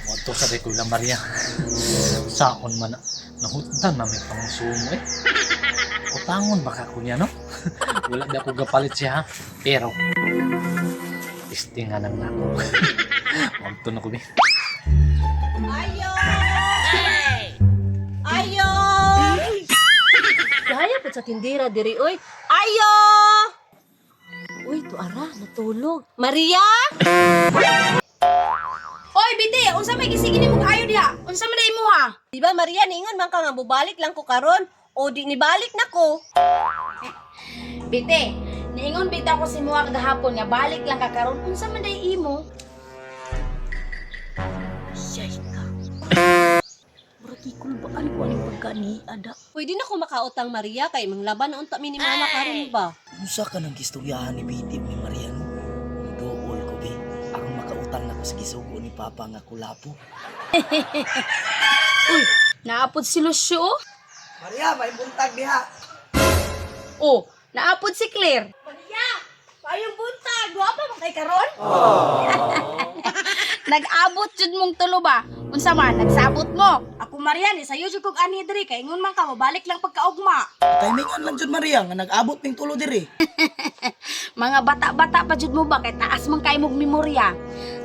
Moto sa Kuya Maria. Saon man na. Nahutdan na may pangsumo eh. Utangon baka ko niya, no? Wala na ako gapalit siya, ha? Pero, tistingan ang nako. Magto na ko, bi. Ayo! Ayo! Gaya po sa tindira diri oy. Ayo! Uy, tuara, natulog. Maria! Oy, biti, unsa may gisigi nimo kaayo diha? Unsa man day mo ha? Di ba Maria, niingon man ka nga bubalik lang ko karon o di nibalik na ko. Biti, niingon bitaw ko si muha kagahapon nga balik lang ka karon. Unsa man day imo? Siyay ka. Murag ikulbaan ko aning pagkani ada. Pwede na ko makautang, Maria, kay manglaban na unta mi ni mama karon ba. Unsa ka nang gistoryahan ni Biti ni Maria no? Muduol ko be, aron makautang nako sa gisugo ni Papa nga kulapo. Uy, naapod si Lucio. Oh. Maria, may buntag diha. Oh, naapod si Claire. Maria, payong buntag, wa pa man kay karon? Nag-abot jud mong tulo ba? Unsa man, nagsabot mo. Ako Maria ni sayo jud kog anhi diri kay ingon man ka mobalik lang pagkaugma. Timingan lang jud Maria nga nag-abot ning tulo diri. Mga bata-bata pa jud mo ba kay taas man kay mog memorya.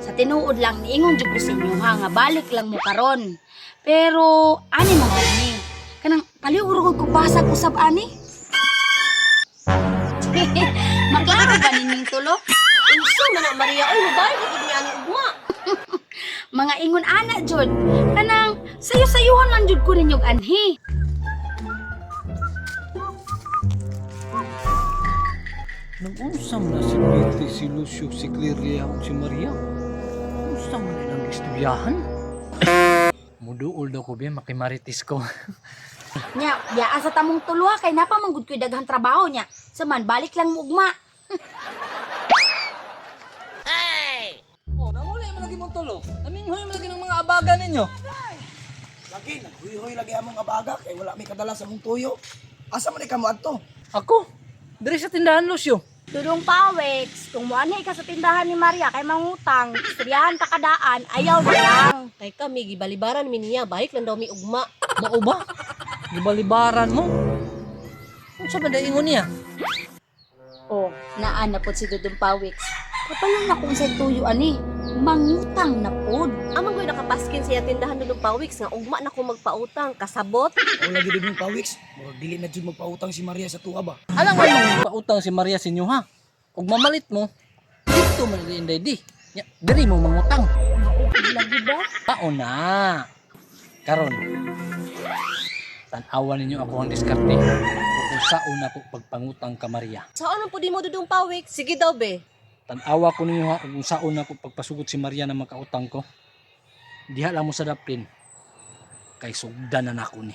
Sa tinuod lang niingon jud ko sa inyo ha nga balik lang mo karon. Pero ani man gud ni. Kanang paliw ra gud ko basag usab ani. Maklaro ba ninyong tulo? Unsa man na Maria, oy mobalik gid mi ani ugma. Mga ingon ana jud. Kanang sayo-sayuhan lang jud ko ninyog anhi. Nag-unsa man na si Betty, si Lucio, si Claire, ug si Maria? Unsa man ilang istoryahan? Muduol daw ko, bi, makimaritis ko. Nya, biyaa sa tamong tulo ha kay napa man gud ko'y daghang trabaho nya. Saman balik lang mo ugma. Oh, nanguli mo lagi mong tulo. Naminghoy mo lagi ng mga abaga ninyo. Lagi naghuy-huy lagi among abaga kay wala may kadala sa mong tuyo. Asa man ka mo adto? Ako, diri sa tindahan, Lucio. Dudong Pawex, kung muanhi ka sa tindahan ni Maria kay mangutang, istoryahan ta kadaan, ayaw na lang. Kay kami gibalibaran mi niya, balik lang daw mi ugma. Mao ba? Gibalibaran mo. Unsa man ingon niya? Oh, naa na pod si Dudong Pawex. Kapalo na kung sa tuyo ani, mangutang na pod. Amang ko'y nakapaskin sa iya tindahan dudong pawiks nga ugma na ko magpautang, kasabot. O lagi dudong pawiks, murag dili na jud magpautang si Maria sa tuwa ba. Alam mo mong pautang si Maria sa inyo ha. Ug mamalit mo, dito man di inday di. Nya, diri mo mangutang. Lagi ba? Tao na. Karon. Tan-awan ninyo ako ang diskarte. Kung saon ako pagpangutang ka Maria. Saan ang pudi mo dudong pawiks? Sige daw be. Tan-awa ko ninyo ha kung saon ako pagpasugot si Maria na makautang ko. Diha lang mo sa daplin. Kay sugdan na nako ni.